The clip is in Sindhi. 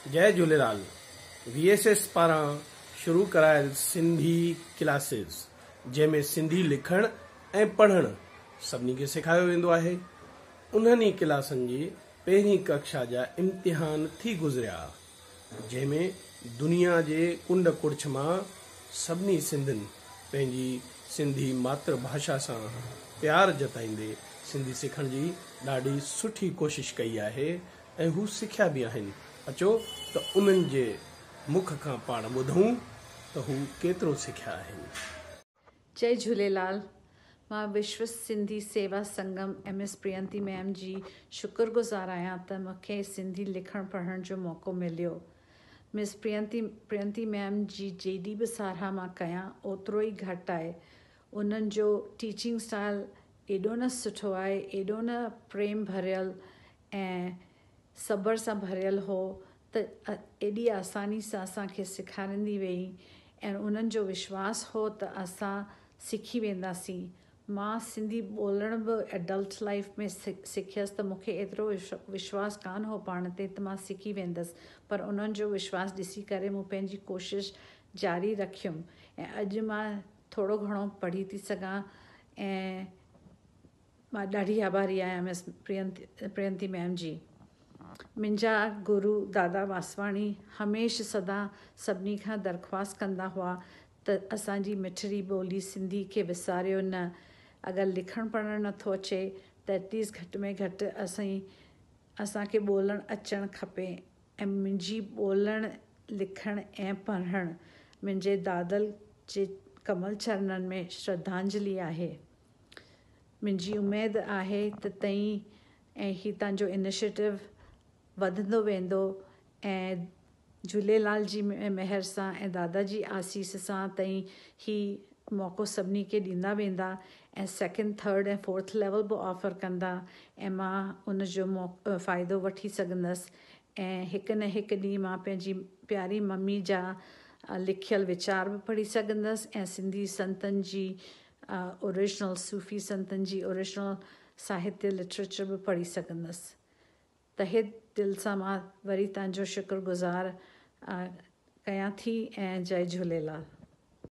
جئي جهوليلال وي ايس ايس پاران شروع ڪرايل سنڌي ڪلاسز جنهن ۾ سنڌي لکڻ ۽ پڙهڻ سڀني کي سيکاريو ويندو آهي انهن ئي ڪلاسن جي پهرين ڪڪشا جا امتحان ٿي گذريا جنهن ۾ دنيا جي ڪنڊ ڪڙڇ مان سڀني سنڌين پنهنجي سنڌي ماتر ڀاشا سان پيار جتائيندي سنڌي سکڻ جي ڏاڍي سٺي ڪوشش ڪئي آهي ۽ هو سکيا به آهن. اچو ته انهن جي مک کان پاڻ ٻڌون ته هو ڪيترو سکيا آهن. جئي جهوليلال مان وشو سنڌي سيوا سنگم ايم ايس پرينتي ميم جي شڪر گذار آهيان ته مون کي سنڌي لکڻ پڙهڻ جو موقعو مليو. مس پرينتي پرينتي ميم جي جيڏي به ساراهه مان ڪيان اوترو ئي گهٽ آهي. انهن جو ٽيچنگ اسٽائل ايڏو نه سٺو آهي ايڏو نه پريم ڀريل ۽ صبر سان ڀريل هو ته ايڏي آساني سان اسان کي سيکاريندي ويئي ۽ انهن جو وشواس هو ته اسان سکي وينداسين. مان سنڌي ٻولڻ به ايڊلٽ لائيف ۾ سکيس ته مون کي ايترو وشواس ڪانه هو پاڻ تي ته مان سکي ويندس پر انهن جو وشواس ڏسي ڪري مون پنهنجي ڪوشش جاري رکيم ۽ اڄ مان ٿورو گهڻو پڙهي ٿي سگهان ۽ مان ڏاڍي آڀاري آهيان مس پرينتي ميم جي. منهنجا گرو دادا واسواڻي هميشھ سدا سڀني کان درخواست ڪندا هئا ته اسان جي مٺڙي ٻولي سنڌي کي وساريو نه اگر لکڻ پڙهڻ نه ٿو اچي ته ايٽليسٽ گهٽ ۾ گهٽ اسين اسان کي ٻولڻ اچڻ کپي ۽ منهنجي ٻولڻ لکڻ ۽ پڙهڻ منهنجي دادل جي ڪمل چرنن ۾ شرڌانجلي آهي. منهنجي اميد آهي ته تئين ۽ هي توهان جو انيشيٽو وڌندو ويندو ۽ جهوليلال جي مهر سان ۽ دادا جي آسيس سان تئين هي موقعو سڀني کي ڏيندا ويندا ۽ سيڪنڊ ٿرڊ ۽ فورٿ ليول به آفر ڪندا ۽ مان ان جو فائدو وٺي سگهندس ۽ هڪ نه هڪ ڏينهن مان پنهنجي پياري ممي جا لکيل ويچار به پڙهي سگهندس ۽ سنڌي سنتن جي اوريجنل صوفي سنتن جي اوريجنل ساهتيه لٽريچر به پڙهي سگهندس. تهه دل سان مان وري توهان جو شڪر گذار ڪيان ٿي ۽ جئي جهوليلال.